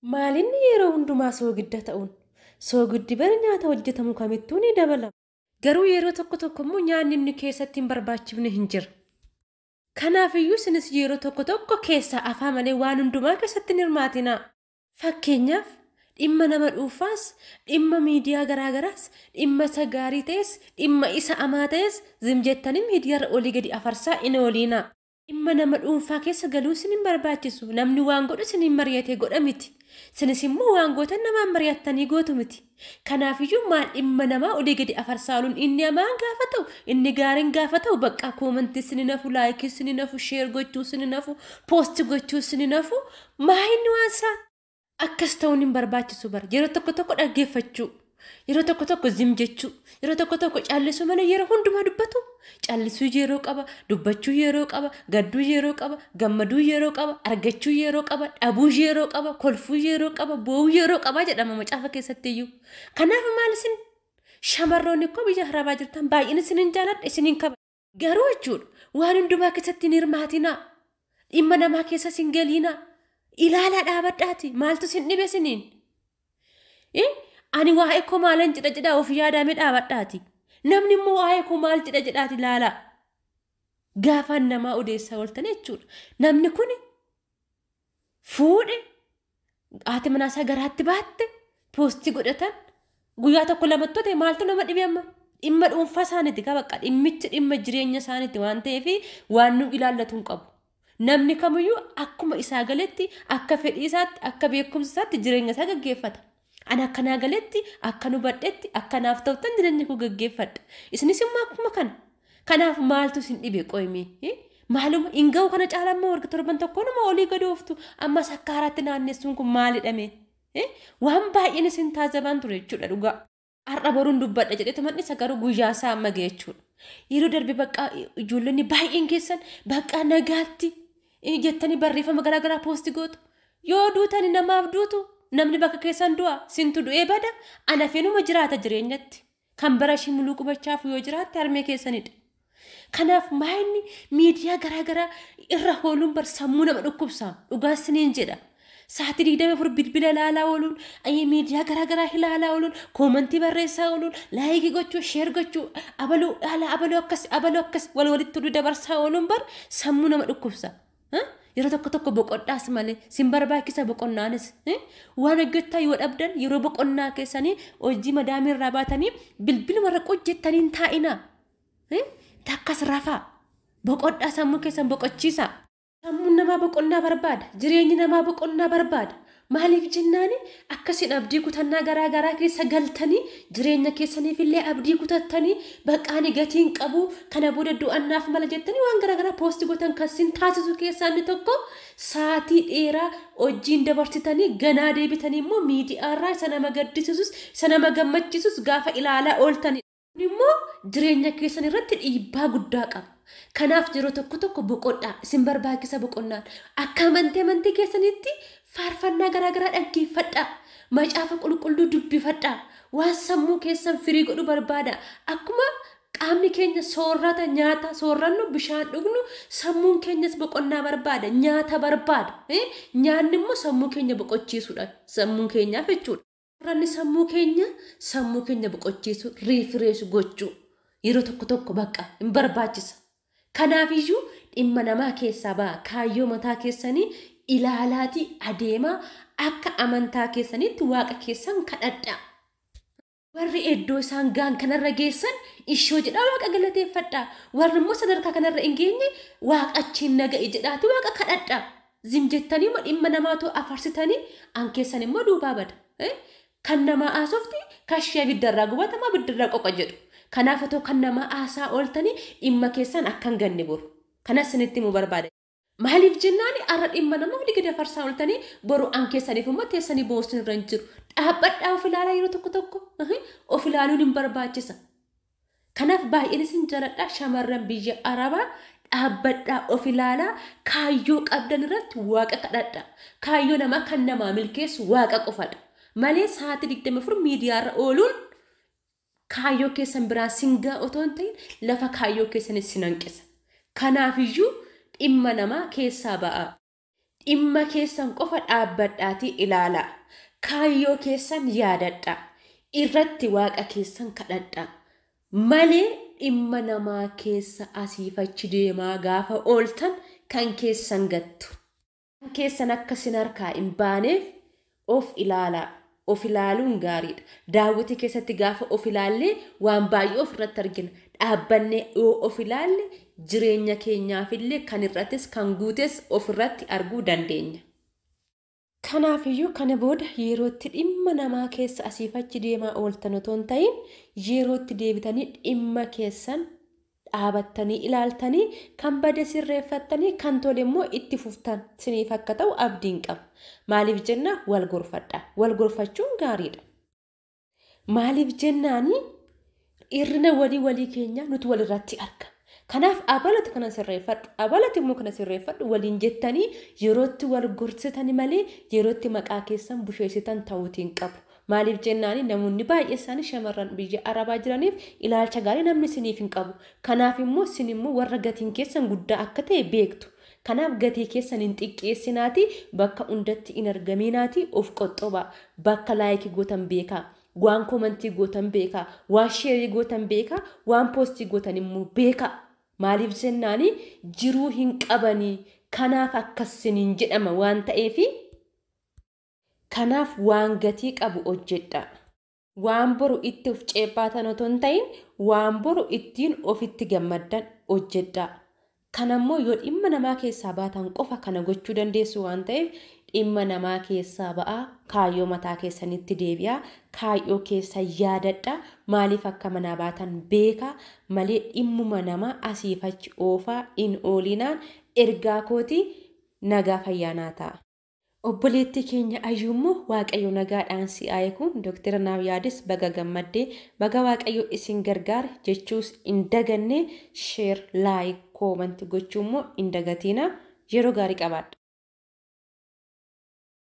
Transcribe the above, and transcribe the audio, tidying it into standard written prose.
Maalinni yeroo hundumaa soogidda ta'uun? Soogiddi bara nyaata hojjetamu kamittuu ni dabalama. Garuu yeroo tokko tokko immoo nyaanni inni keessatti hin barbaachifne hin jira. Kanaafiyyuu isinis yeroo tokko tokko keessaa afaa malee waan hundumaa keessatti hin hirmaatinaa. Fakkeenyaaf dhimma nama dhuunfaas, dhimma miidiyaa garaagaraas, dhimma isa gaarii ta'es, dhimma isa amaa ta'es zim jettanii miidiyaarra olii gadi afarsaa hin ooliinaa. Dhimma nama dhuunfaa keessa galuu isin hin barbaachisu. Namni waan godhu isin hin mari'atee godha miti. Isinis immoo waan gootan namaan mari'attanii gootu miti. Kanaafiyyuu maal dhimma namaa olii gadi afarsaa ooluun inni hamaan gaafa ta'u, inni gaariin gaafa ta'u bakka koomantii isin hin hafu, laayikii isin hin hafu, sheer gochuu isin hin hafu, poosti gochuu isin hin hafu. Maa inni waan isaa? Akkas ta'uun hin barbaachisu bara. Yeroo tokko tokko dhaggeeffachuu, yeroo tokko tokko zim jechuu, yeroo tokko tokko callisuu malee yeroo hundumaa dubbatu. Callisuu yeroo qaba, dubbachuu yeroo qaba, gadduu yeroo qaba, gammaduu yeroo qaba, argachuu yeroo qaba, dhabuu yeroo qaba, kolfuu yeroo qaba, boo'uu yeroo qaba jedhama macaafa keessatti iyyuu. Kanaaf maal isin shamarroonni koo biyya harabaa jirtan baay'een isinin jaaladha, isinin kabaja. Garuu jechuudha waan hundumaa keessatti hin hirmaatinaa. Dhimma namaa keessa hin galiinaa. Ilaalaa dhaabadhaati. Maaltu isin dhibe isiniin? Ani waa'ee koo maalan jedha jedhaa of yaadame dhaabadhaati. Namni immoo waa'ee koo maal jedha jedhaati ilaalaa. Gaafaan namaa odeessaa ooltan jechuudha. Namni kun fuudhe haati manaasaa garaatti baatte poostii godhatan guyyaa tokko lamattu ta'e maaltu nama dhibe amma? Dhimma dhuunfaa isaaniiti bakka dhimmichi dhimma jireenya isaaniiti waan ta'eef waan nu ilaallatu hin qabu. Namni kamiyyuu akkuma isaa galetti, akka fedhii isaatti, akka beekumsa isaatti jireenya isaa gaggeeffata. Ani akka naa galetti, akka nu badhetti, akka naaf ta'uttan jireenya koo gaggeeffadha. Isinis immoo akkuma kana. Kanaaf maaltu isin dhibe qoyimee? Maaluma hin ga'u kana caalaa immoo warra torban tokko nama olii gadi ooftu ammas akka haaraatti naannessuun kun maalidhame? Waan baay'een isin taazabaan ture jechuudha dhugaa. Har'a boruun dubbadha jedhetu manni isa garuu guyyaa isaa amma ga'e jechuudha. Yeroo darbe bakka ijoollonni baay'een keessan bakka nagaatti jettanii barreeffama garaagaraa poosti gootu. Yoo duutani namaaf duutu namni bakka keessan du'a sintu du'ee bada ana fenuma jiraata jireenyatti. Kan bara ishii muluu qubachaaf yoo jiraatte harmee keessanidha. Kanaaf maayinni miidiyaa garaagaraa irra ooluun bar sammuu nama dhukkubsa. Dhugaa isiniin jedha. Sa'aatii 24 bilbila ilaalaa ooluun, miidiyaa garaagaraa ilaalaa ooluun, koomantii barreessaa ooluun, laayikii gochuu, sheer gochuu, abaluu haala abaluu akkas abaluu akkas wal walitti oduu dabarsaa ooluun bar sammuu nama dhukkubsa. Yeroo tokko tokko boqodhaas malee sin barbaachisa boqonnaanis. Waan hojjettaa yoo dhabdan yeroo boqonnaa keessanii hojii madaamii irraa baatanii bilbiluma irra hojjettanii hin taa'inaa. Takkas rafaa. Boqodhaa sammuu keessan boqochiisaa. Sammuun namaa boqonnaa barbaada. Jireenyi namaa boqonnaa barbaada. Maaliif jennaani akkasiin abdii kutannaa garaa garaa keessa galtanii jireenya keessaniif illee abdii kutattanii baqaani gatiin qabu kana booda du'annaaf mala jettanii waan garaa garaa poosti gootan kan sin taasisu keessaa inni tokko sa'aatii dheeraa hojiin dabarsitanii ganaa deebitanii immoo miidiyaarraa isa nama gaddisiisus isa nama gammachiisus gaafa ilaalaa ooltani. Kun immoo jireenya keessan irratti dhiibbaa guddaa qaba. Kanaaf yeroo tokko tokko boqodhaa isin barbaachisa boqonnaan. Akka amantii keessanitti faarfannaa garaagaraa dhaggeeffadhaa. Macaafa qulqulluu dubbifadhaa. Waan sammuu keessan firii godhu barbaada. Akkuma qaamni keenya soorata nyaata soorannu bishaan dhugnu sammuun keenyas boqonnaa barbaada. Nyaata barbaada. Nyaanni immoo sammuu keenya boqochiisuudha. Sammuun keenyaaf jechuudha. Sooranni sammuu keenya boqochiisu riifireessu gochuu yeroo tokko tokko bakka hin barbaachisa. Kanaafiyyuu dhimma namaa keessaa ba'a. Kaayyoo mataa keessanii ilaalaatii adeemaa akka amantaa keessanitti waaqa keessan kadhadhaa. Warri iddoo isaan ga'an kanarra geessan ishoo jedhaa waaqa galateeffadhaa. Warri immoo sadarkaa kanarra hin geenye waaqa achiin naga'i jedhaati waaqa kadhadhaa. Zim jettanii dhimma namaatu afarsitanii an keessan immoo duubaa bada. Kan namaa haasofti kashee abiddarraa gubatamaa abiddarraa qoqa jedhu. Kanaaf otoo kan namaa haasaa ooltanii dhimma keessan akka hin ganne boru. Kanas isinitti himuu barbaada. Maaliif jennaani har'a dhimma nama olii gadi afarsaa ooltanii boru an keessaniif immoo teessanii boossuun irra hin jiru. Dhaabbadhaa of ilaalaa yeroo tokko tokko of ilaaluun hin barbaachisa. Kanaaf baay'een isin jaaladha shamarran biyya Arabaa dhaabbadhaa of ilaalaa kaayyoo qabdan irratti waaqa kadhadha. Kaayyoo namaa kan namaa milkeessu waaqa qofadha. Malee sa'aatii 24 miidiyaarra ooluun kaayyoo keessan biraan singaa otoo hin ta'in lafa kaayyoo keessan isin hanqisa. Kanaafiyyuu dhimma namaa keessaa ba'a. Dhimma keessan qofa dhaabbadhaatii ilaalaa. Kaayyoo keessan yaadadhaa. Irratti waaqa keessan kadhadhaa. Malee dhimma namaa keessa asiif achi deemaa gaafa ooltan kan keessan gattu. Kan keessan akka isin harkaa hin baaneef of ilaalaa. Of ilaaluun gaariidha. Daawwitii keessatti gaafa of ilaallee waan baay'ee ofirratti argina. Dhaabbannee yoo of ilaalle jireenya keenyaafillee kan irrattis kan guutes ofirratti arguu dandeenya. Kanaafiyyuu kana booda yerootti dhimma namaa keessa asiif achi deemaa ooltan otoo hin ta'in yerootti deebitanii dhimma keessan dhaabattanii ilaaltanii kan bade sirreeffattanii kan tole immoo itti fuftan siniif akka ta'u abdiin qaba. Maaliif jennaa wal gorfadha. Wal gorfachuun gaariidha. Maaliif jennaanii hir'ina walii walii keenya nuti walirratti arga. Kanaaf abalati kana sirreeffadhu, abalati immoo kana sirreeffadhu waliin jettanii yerootti wal gorsitani malee yerootti maqaa keessan busheessitan ta'uutiin qabu. Maaliif jennaani namoonni baay'ee isaanii shamarran biyya Arabaa jiraniif ilaalcha gaarii namni isiniif hin qabu. Kanaaf immoo isin immoo warra gatiin keessan guddaa akka ta'e beektu. Kanaaf gatii keessan hin xiqqeessinaati, bakka hundatti hin argaminaati, of qoxxobaa, bakka like gootan beekaa. Waan comment gootan beekaa, waan share gootan beekaa, waan post gootan immoo beekaa. Maaliif jennaani jiruu hin qabanii kanaaf akkasiniin jedhama waan ta'eefi kanaaf waan gatii qabu hojjedha. Waan boru itti of ceephaatan otoo hin ta'in waan boru ittiin ofitti gammaddan hojjedha. Kanammoo yoo dhimma namaa keessaa baatan qofa kana gochuu dandeessu waan ta'eef dhimma namaa keessaa ba'aa, kaayyoo mataa keessanitti deebi'aa, kaayyoo keessa yaadadha, maaliif akka manaa baatan beekaa malee dhimmuma namaa asiif achi oofaa hin oolinaan ergaa kootii nagaa fayyaanaa ta'a. Obboleettii keenya Ayyuu immoo Waaqayyo nagaadhaan si haa eegu. Dooktara Naaf Yaadis baga gammaddee, baga Waaqayyo isin gargaare jechuus hin daganne. Share, like, comment gochuu immoo hin dagatiina. Yeroo gaarii qabaadha.